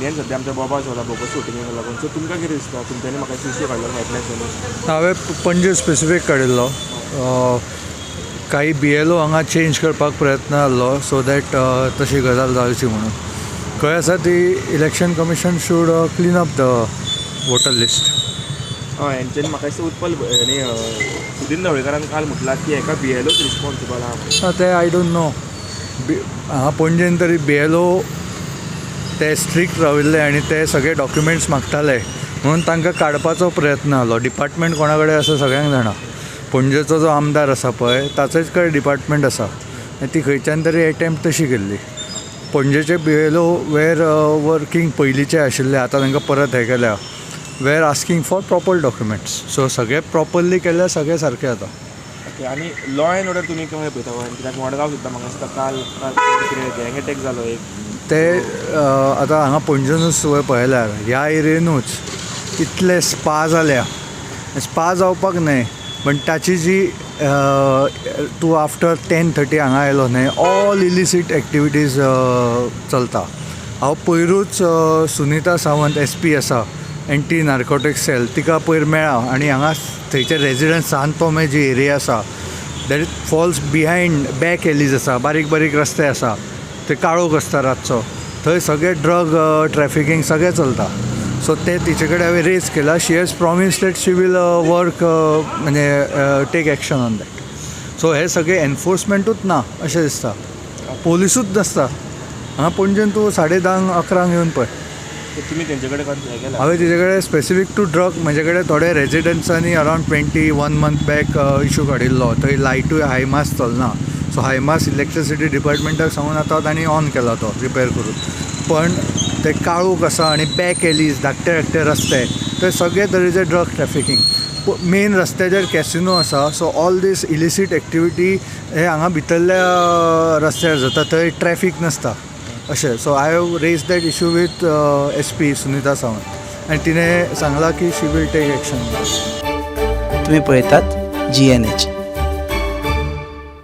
हें सद्या आमच्या बोबाळ चल्ला बोगस वोटिंगेक लागून. सो तुमकां कितें दिसता? तुमच्यांनी म्हाका इश्यू काडलो हेडलायन्स. हांवें पणजे स्पेसिफीक काडिल्लो. काही बीएलओ हांगा चेंज करपाक प्रयत्न जाल्लो, सो that तशी गजाल जावची म्हणून. खंय आसा ती Election Commission should clean up the voter list. हय, हेंच्यांनी म्हाका दिसता उत्पल हेणी, सुदीन ढवळीकारान काल म्हटलां की हेका बीएलओच रिस्पॉन्सिबल आहा म्हणून. ते I don't know. हांगा पणजेन तरी बीएलओ ते स्ट्रिक्ट राविल्ले आनी ते सगळे डॉक्युमेंट्स मागताले म्हणून तांकां काडपाचो प्रयत्न जालो. डिपार्टमेंट कोणा कडेन आसा सगळ्यांक जाणा. पणजेचो जो आमदार आसा पळय, ताचेच कडेन डिपार्टमेंट आसा आनी ती खंयच्यान तरी एटेम्प्ट तशी केल्ली. पणजेचे बीएलओ वेर वर्कींग पयलींचे आशिल्ले, आतां तांकां परत हें केल्या, were asking for proper documents. So सगळें प्रॉपरली केल्यार सगळें सारकें जाता. ओके, आनी लॉ एंड ऑर्डर तुमी कशें पळयता गोंयान? कित्याक मडगांव सुद्दां म्हाका दिसता काल काल कितें गँग एटॅक जालो एक. ते आतां हांगा पणजेनूच तुवें पळयल्यार ह्या एरियेनूच इतले स्पा जाल्या. स्पा जावपाक न्हय, पण ताची जी तूं आफ्टर 10:30 हांगा आयलो न्हय, ऑल इलिसीट एक्टिविटीज चलता. हांव पयरूच सुनिता सावंत एसपी आसा, एंटी नार्कोटीक सेल, तिका पयर मेळ्ळा आनी हांगा थंयचे रेजिडंट सान तोमे जी एरिया आसा, that falls behind back alleys आसा, बारीक बारीक रस्ते आसा, ते काळोख आसता रातचो, थंय सगळे ड्रग ट्रॅफिकींग सगळें चलता. सो ते तिचे कडेन हांवें रेज केला. She has promised that she will work, म्हणजे take action on that. So हे सगळे एनफोर्समेंटूच ना अशें दिसता. पोलिसूच नासता हांगा पणजेन. तूं 10:30 11 येवन पळय. तर तुमी तेंचे कडेन हें केलां? हांवें तिजे कडेन स्पेसिफीक टू ड्रग, म्हजे कडेन थोडे रेजिडंट्सांनी around 21 month back issue काडिल्लो. थंय लायटूय हायमास चलना. सो हायमास इलेक्ट्रिसिटी डिपार्टमेंटाक सांगून आतां तांणी ऑन केला तो रिपेर करून. पण ते काळोख आसा आनी बॅक एलीज, धाकटे धाकटे रस्ते, थंय सगळे तरेचे ड्रग ट्रॅफिकींग. मेन रस्त्याचेर कॅसिनो आसा. So all these illicit activity हे हांगा भितरल्या रस्त्यार जाता, थंय ट्रॅफीक नासता अशें. So I have raised that issue with SP Sunita Sawant आनी तिणें सांगलां की she will take action. तुम्ही पळयतात जीएनएच.